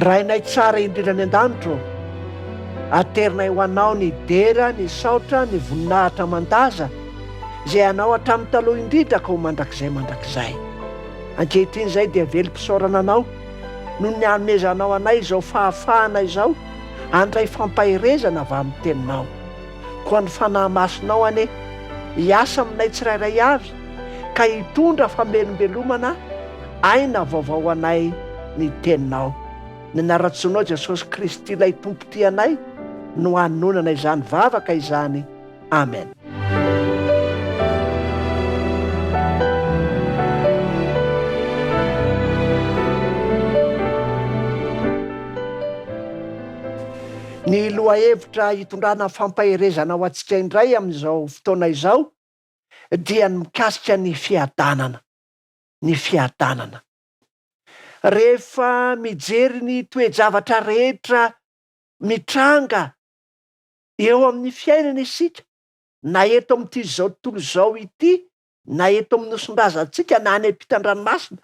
Rainay tsara indrindra any an-danitra ô, aterinay ho Anao ny dera, ny saotra, ny voninahitra aman-daza, izay Anao hatramin'ny taloha indrindra ka ho mandrakizay mandrakizay. Ankehitriny izay dia velom-pisaorana Anao noho ny hanomezanao anay izao fahafahana izao handray fampaherezana avy amin'ny Teninao. Koa ny Fanahy Masinao anie hiasa aminay tsirairay avy ka hitondra famelombelomana aina vaovao ho anay ny Teninao. Ny anaran-tsoanao Jesosy Kristy ilay Tompo tia anay no anonana izany vavaka izany. Amen. Ny lohahevitra hitondrana fampaherezana ho antsika indray amin'izao fotoana izao dia ny mikasika ny fiadanana. Ny fiadanana. Rehefa mijery ny toe-javatra rehetra mitranga eo amin'ny fiainana isika, na eto amin'ity izao tontolo izao ity, na eto amin'ny nosin-drazantsika, na any ampitan-dranomasina,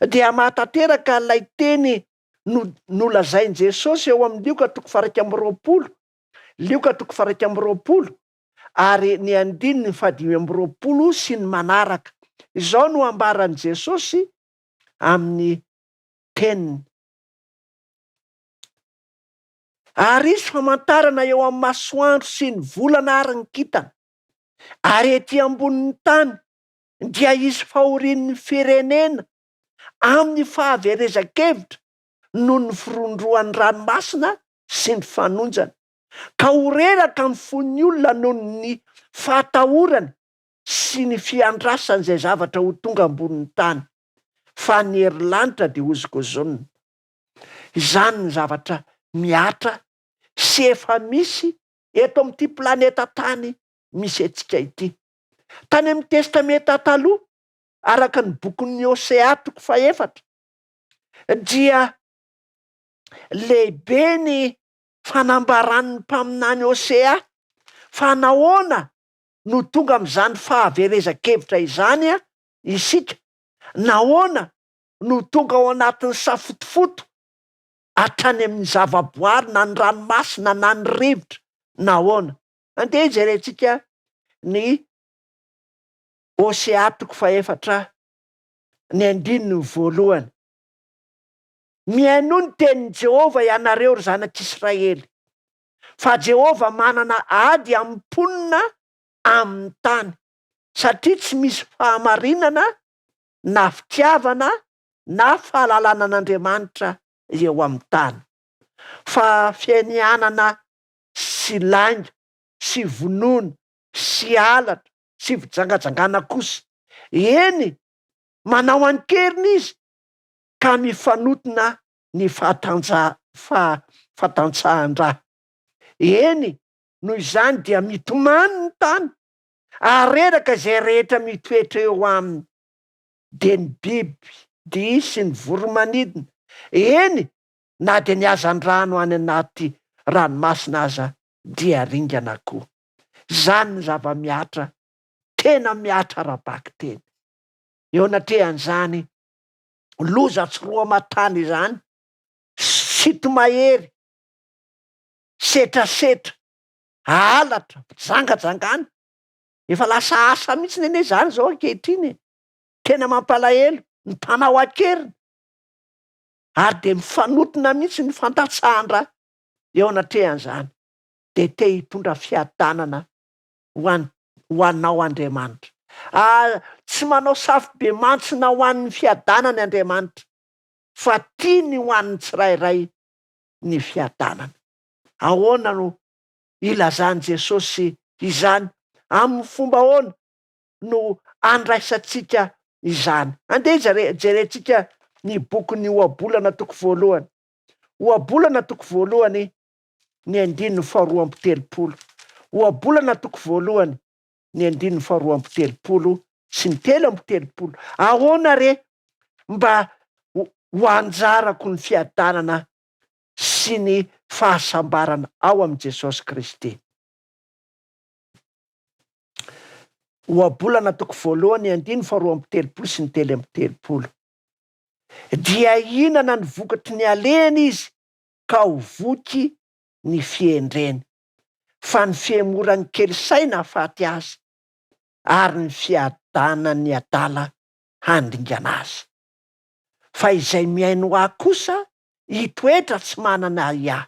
dia mahatanteraka ilay teny nolazain'i Jesosy eo amin'ny Lioka toko faha-21, Lioka toko faha-21, ary ny andininy fahadimy amby roapolo sy ny manaraka. Izao no ambaran'i Jesosy amin'ny teniny. Ary hisy famantarana eo amin'ny masoandro sy ny volana ary ny kintana, ary ety ambonin'ny tany dia hisy fahorian'ny firenena amin'ny fahaverezan-kevitra noho ny firondrohan'ny ranomasina sy ny fanonjana, ka ho reraka ny fon'ny olona noho ny fahatahorany sy ny fiandrasany izay zavatra ho tonga ambonin'ny tany, fa ny hery lanitra dia hozongozonina. Izany ny zavatra mihatra sy efa misy eto amin'ity planeta tany misy antsika ity. Tany amin'ny Testamenta Taloha, araka ny bokin'ny Hosea toko fahefatra, dia lehibe ny fanambaran'ny mpaminany Hosea fa nahoana no tonga amin'izany fahaverezan-kevitra izany isika, nahoana no tonga ao anatin'ny safotofoto hatrany amin'ny zavaboary na ny ranomasina na ny rivotra, nahoana? Andeha hijerentsika ny Hosea toko fahefatra ny andininy voalohany. Mihainoa ny tenin'i Jehovah ianareo, ry zanak'Israely, fa Jehovah manana ady amin'ny mponina amin'ny tany, satria tsy misy fahamarinana na fitiavana na fahalalana an'Andriamanitra eo amin'ny tany. Fa fianianana sy lainga sy vonoana sy halatra sy fijangajangana kosa. Eny, manao an-keriny izy ka mifanotona ny fahatantsahan-dra. Eny, noho izany dia mitomany ny tany ary reraka izay rehetra mitoetra eo aminy, dia ny biby dia sy ny voro-manidina, eny, na dia ny hazandrano any anaty ranomasina aza dia ringana koa. Izany ny zava-mihatra, tena mihatra ara-bakiteny. Eo anatrehan'izany loza tsy roa aman-tany izany, sinto-mahery, setrasetra, halatra, fijangajangana, efa lasa asa mihitsy anie izany izao ankehitriny e! Tena mampalahelo ny mpanao an-keriny ary dia mifanotona mihitsy ny fandatsahan-dra eo anatrehan'izany, dia te hitondra fiadanana ho an ho anao Andriamanitra. Ah, tsy manao safobemantsina ho an'ny fiadanany Andriamanitra, fa tiany ho an'ny tsirairay ny fiadanana. Ahoana no ilazan'i Jesosy izany? Amin'ny fomba ahoana no andraisantsika izany? Andeha jere jerentsika ny bokin'ny Ohabolana toko voalohany. Ohabolana toko voalohany ny andininy faharoa amby telopolo. Ohabolana toko voalohany ny andininy faharoa amby telopolo sy ny 33. Ahoana re mba ho anjarako ny fiadanana sy ny fahasambarana ao amin'i Jesosy Kristy? Ohabolana toko voalohany andininy faharoa amby telopolo sy ny 33. Dia hihinana ny vokatry ny alehany izy. ka ho voky ny fihendreny. Fa ny fihemoran'ny kely saina hahafaty azy, ary ny fiadanan'ny adala handringana azy. Fa izay mihaino ahy kosa hitoetra tsy manana ahiahy,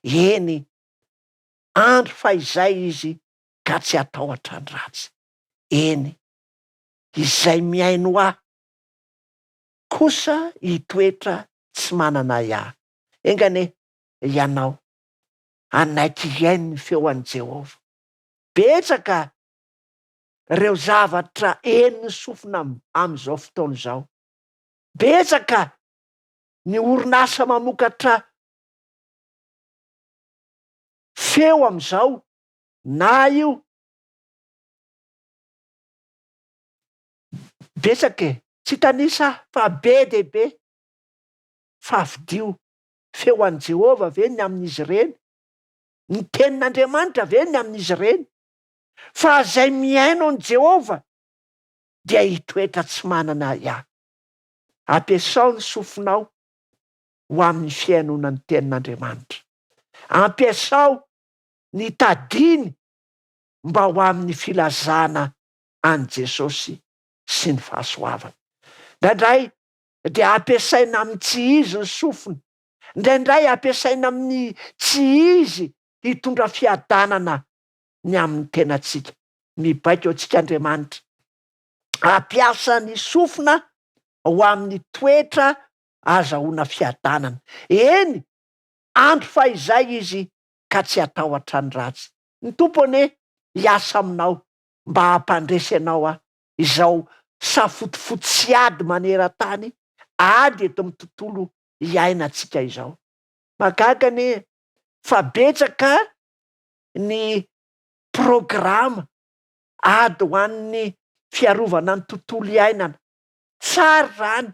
eny, andro fahizay izy ka tsy hatahotra ny ratsy. Eny, izay mihaino ahy kosa hitoetra tsy manana ahiahy. Enga anie ianao hanaiky hihaino ny feo an'i Jehovah. Betsaka ireo zavatra henon'ny sofina amin'izao fotoana izao. Betsaka ny orinasa mamokatra feo amin'izao, na io betsaka e, tsy hitanisa aho fa be dia be, fa fidio, feo an'i Jehovah ve ny amin'izy ireny? Ny tenin'Andriamanitra ve ny amin'izy ireny? Fa izay mihaino an'i Jehovah dia hitoetra tsy manana ahiahy. Ampiasao ny sofinao ho amin'ny fihainoana ny tenin'Andriamanitra. Ampiasao ny tadiny mba ho amin'ny filazana an'i Jesosy sy ny fahasoavany. Indraindray dia ampiasaina amin'ny tsy izy ny sofina, indraindray ampiasaina amin'ny tsy izy hitondra fiadanana ny amin'ny tenantsika. Mibaiko antsika Andriamanitra hampiasa ny sofina ho amin'ny toetra azahoana fiadanana. Eny, andro fahizay izy ka tsy hatahotra ny ratsy. Ny Tompo anie hiasa aminao mba hampandresy anao aho izao safotofoto sy ady maneran-tany, ady eto amin'ny tontolo iainantsika izao. Mahagaga anie fa betsaka ny programa ady ho an'ny fiarovana ny tontolo iainana. Tsara izany.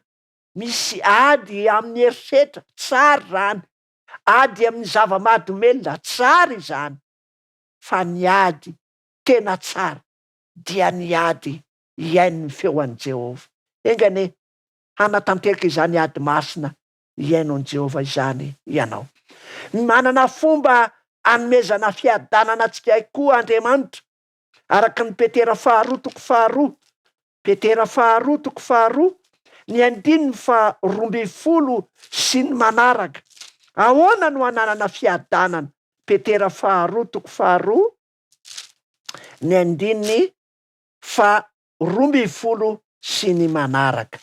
Misy ady amin'ny herisetra, tsara izany. Ady amin'ny zava-mahadomelina, tsara izany. Fa ny ady tena tsara dia ny ady hihaino ny feo an'i Jehovah. Enga anie hanatanteraka izany ady masina hihaino an'i Jehovah izany ianao. Manana fomba anomezana fiadanana antsika koa Andriamanitra, araka ny Petera faharoa toko faharoa, Petera faharoa toko faharoa, ny andininy faha-12 sy ny manaraka. Ahoana no hananana fiadanana? Petera faharoa toko faharoa, ny andininy faha-12 sy ny manaraka.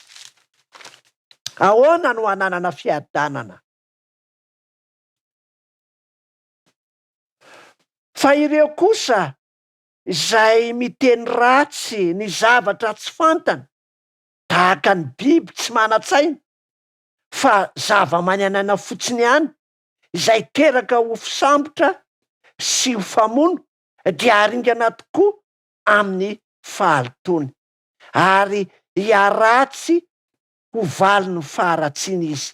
Ahoana no hananana fiadanana? Fa ireo kosa izay miteny ratsy ny zavatra tsy fantany, tahaka ny biby tsy manan-tsaina, fa zava-manan'aina fotsiny ihany, izay teraka ho fisambotra sy ho famono, dia haringana tokoa amin'ny fahalotoany, ary hiharatsy ho valin'ny faharatsiany izy.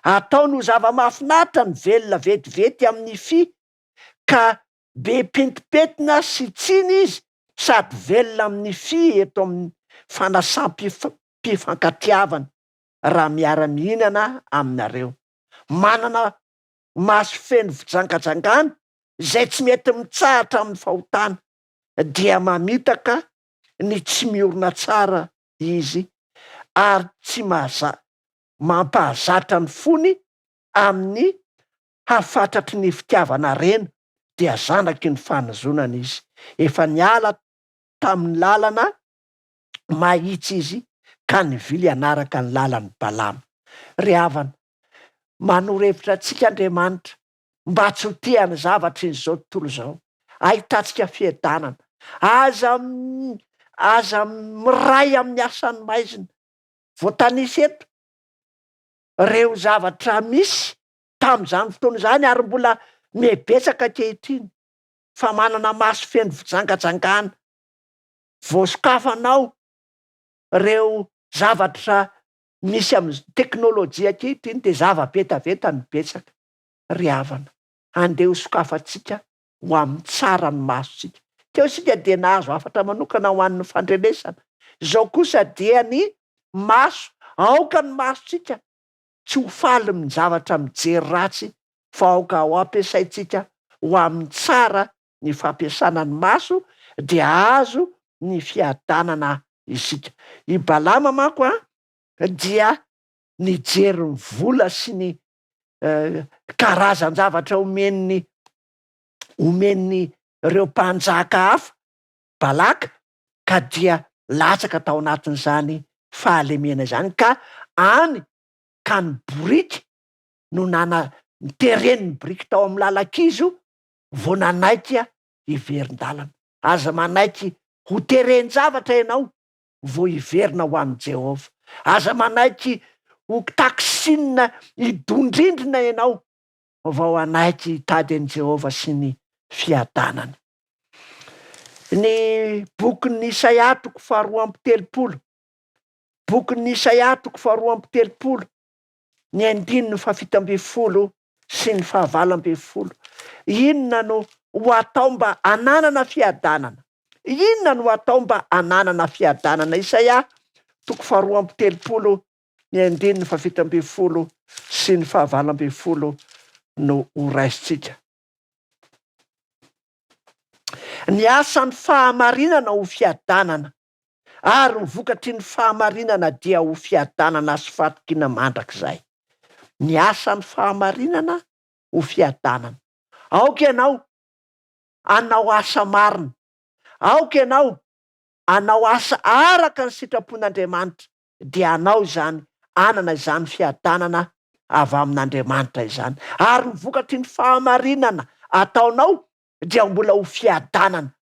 Ataony ho zava-mahafinaritra ny velona vetivety amin'ny fy, ka be pentimpentina sy tsiny izy sady velona amin'ny fy eto amin'ny fanasam-pifankatiavana raha miara-mihinana aminareo. Manana maso feno fijangajangana izay tsy mety mitsahatra amin'ny fahotana dia mamitaka ny tsy miorina tsara izy ary tsy mampahazatra ny fony amin'ny hafatratry ny fitiavana harena dia zanaky ny fanozonana izy. Efa niala tamin'ny lalana mahitsy izy ka nivily hanaraka ny lalan'i Balama. Ry havana, manoro hevitra antsika Andriamanitra mba tsy ho tia ny zavatry ny izao tontolo izao. Ahitantsika fiadanana. Aza aza miray amin'ny asan'ny maizina. Voatanisa eto ireo zavatra misy tamin'izany fotoana izany ary mbola mihebetsaka ankehitriny fa manana maso feno fijangajangana, voasokafanao ireo zavatra misy amin'ny teknolojia ankehitriny dia zava-betaveta no betsaka ry havana. Andeha ho sokafantsika ho amin'ny tsara ny masontsika. Teo isika dia nahazo hafatra manokana ho an'ny fandrenesana. Izao kosa dia ny maso. Aoka ny masontsika tsy ho faly amin'ny zavatra mijery ratsy. Fa aoka ho ampiasaintsika ho amin'ny tsara ny fampiasana ny maso dia hahazo ny fiadanana isika. I Balama manko an dia nijery ny vola sy ny karazan-javatra omen'ny omen'ny ireo mpanjaka hafa, Balaka, ka dia latsaka tao anatin'izany fahalemena izany ka any ka ny boriky no nana niteren'ny boriky tao amin'ny lalan-kizo vao nanaiky hiverin-dalana. Aza manaiky ho teren-javatra ianao vao hiverina ho amin'i Jehovah. Aza manaiky ho taksinina hidondrindrina ianao vao hanaiky hitady an'i Jehovah sy ny fiadanany. Ny bokin'ny Isaia toko faharoa amby telopolo, bokin'ny Isaia toko faharoa amby telopolo, ny andininy fahafito ambin'ny folo sy ny fahavalo ambin'ny folo. Inona no ho atao mba hananana fiadanana? Inona no atao mba hananana fiadanana? Isaia toko faharoa amby telopolo, ny andininy fahafito ambin'ny folo sy ny fahavalo ambin'ny folo no ho raisintsika. Ny asan'ny fahamarinana ho fiadanana, ary ny vokatry ny fahamarinana dia ho fiadanana sy fahatokiana mandrakizay. Ny asan'ny fahamarinana ho fiadanana. Aoka ianao hanao asa marina. Aoka ianao hanao asa araka ny sitrapon'Andriamanitra, dia hanao izany, hanana izany fiadanana avy amin'Andriamanitra izany. Ary ny vokatry ny fahamarinana ataonao dia mbola ho fiadanana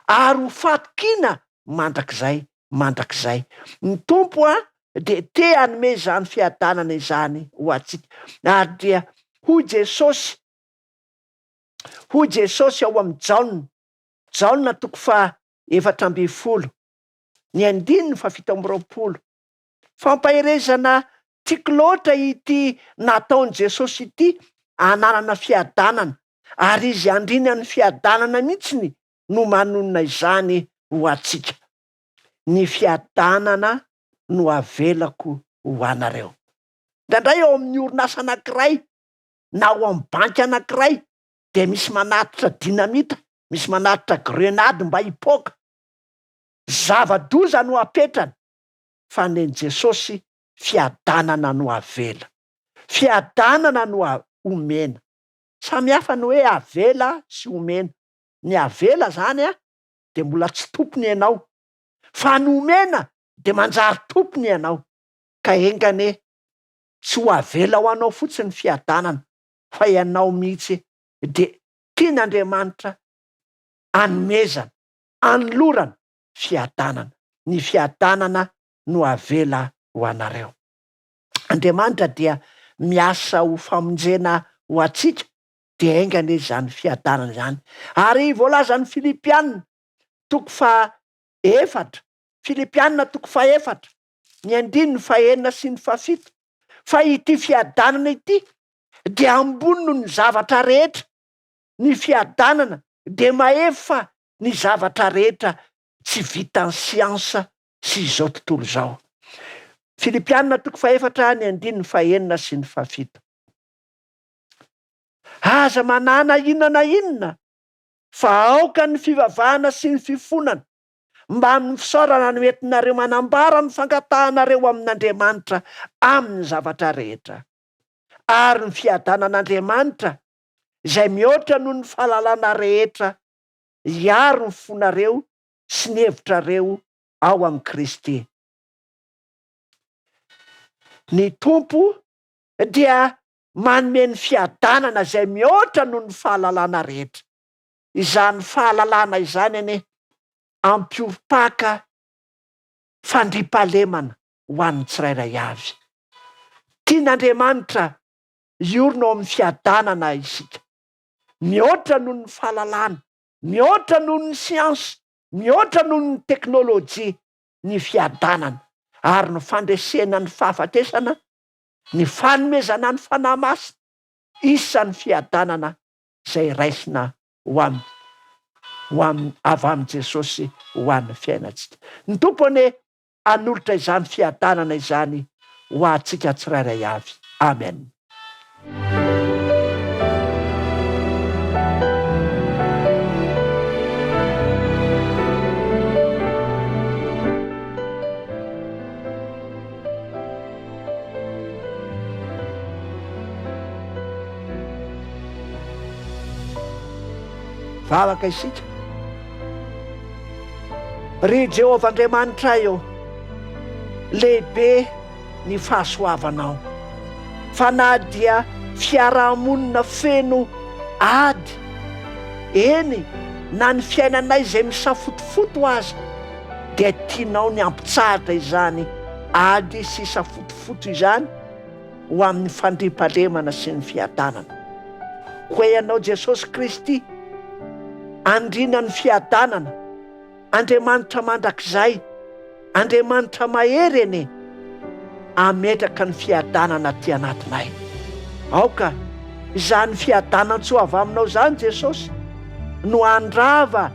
ary ho fatokiana mandrakizay mandrakizay. Ny Tompo dia te hanome izany fiadanana izany ho antsika. Ary dia hoy Jesosy, hoy Jesosy ao amin'ny Jaona, Jaona toko faha 14, ny andininy faha 27, Fampaherezana tiako loatra ity nataon'i Jesosy ity hananana fiadanana, ary Izy andrinan'ny fiadanana mihitsiny no manonona izany ho antsika. Ny fiadanana no avelako ho anareo. Indraindray ao amin'ny orinasa anankiray na ao amin'ny banky anankiray dia misy manatitra dinamita, misy manatitra grenady mba hipoaka. Zava-doza no apetrany fa nen'i Jesosy fiadanana no avela. Fiadanana no omena. Samy hafa ny hoe avela sy omena. Ny avela zany dia mbola tsy tompony ianao, fa ny omena dia manjary tompony ianao. Ka enga anie tsy ho avela ho anao fotsiny ny fiadanana fa ianao mihitsy dia tian'Andriamanitra anomezana, anolorana fiadanana. Ny fiadanana no avela ho anareo. Andriamanitra dia miasa ho famonjena ho antsika, dia enga anie izany fiadanana izany. Ary voalazan'ny Filipiana toko faha efatra, Filipiana toko faha efatra, ny andininy fahenina sy ny fahafito, fa ity fiadanana ity dia ambony noho ny zavatra rehetra, ny fiadanana dia mahefa ny zavatra rehetra tsy vitan'ny siansa sy izao tontolo izao. Filipiana toko fahefatra ny andininy fahenina sy ny fahafito. Aza manana inona na inona fa aoka ny fivavahana sy ny fifonana mbamin'ny fisaorana no entinareo manambara ny fangatahanareo amin'Andriamanitra amin'ny zavatra rehetra. Ary ny fiadanan'Andriamanitra izay mihoatra noho ny fahalalana rehetra hiaro ny fonareo sy ny hevitrareo ao amin'i Kristy. Ny Tompo dia manome ny fiadanana izay mihoatra noho ny fahalalana rehetra. Izany fahalalana izany anie ampiorim-paka fandriampahalemana ho an'ny tsirairay avy. Tian'Andriamanitra hiorina ao amin'ny fiadanana isika. Mihoatra noho ny fahalalana, mihoatra noho ny siansa, mihoatra noho ny teknolojia ny fiadanana ary ny fandresena ny fahafatesana, ny fanomezana ny Fanahy Masina, isan'ny fiadanana izay raisina ho am ho am avy amin'i Jesosy ho an'ny fiainantsika. Ny Tompo anie hanolotra izany fiadanana izany ho antsika tsirairay avy. Amen. Vavaka isika. Ry Jehovah Andriamanitray ô, lehibe ny fahasoavanao, fa na dia fiarahamonina feno ady, eny na ny fiainanay izay misafotofoto aza, dia tianao ny hampitsahatra izany ady sy safotofoto izany ho amin'ny fandriampahalemana sy ny fiadanana. Koa Ianao Jesosy Kristy, Andrianan'ny fiadanana, Andriamanitra mandrakizay, Andriamanitra mahery anie, ametraka ny fiadanana aty anatinay. Aoka izany fiadanan-tsoa avy Aminao izany Jesosy no handrava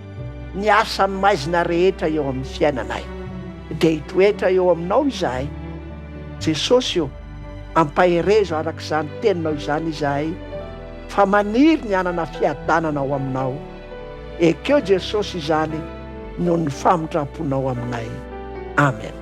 ny asan'ny maizina rehetra eo amin'ny fiainanay. Dia hitoetra eo Aminao izahay. Jesosy ô, ampaherezo araka izany teninao izany izahay fa maniry ny hanana fiadanana ao Aminao. Ekeo Jesosy izany noho ny famindramponao aminay. Amen.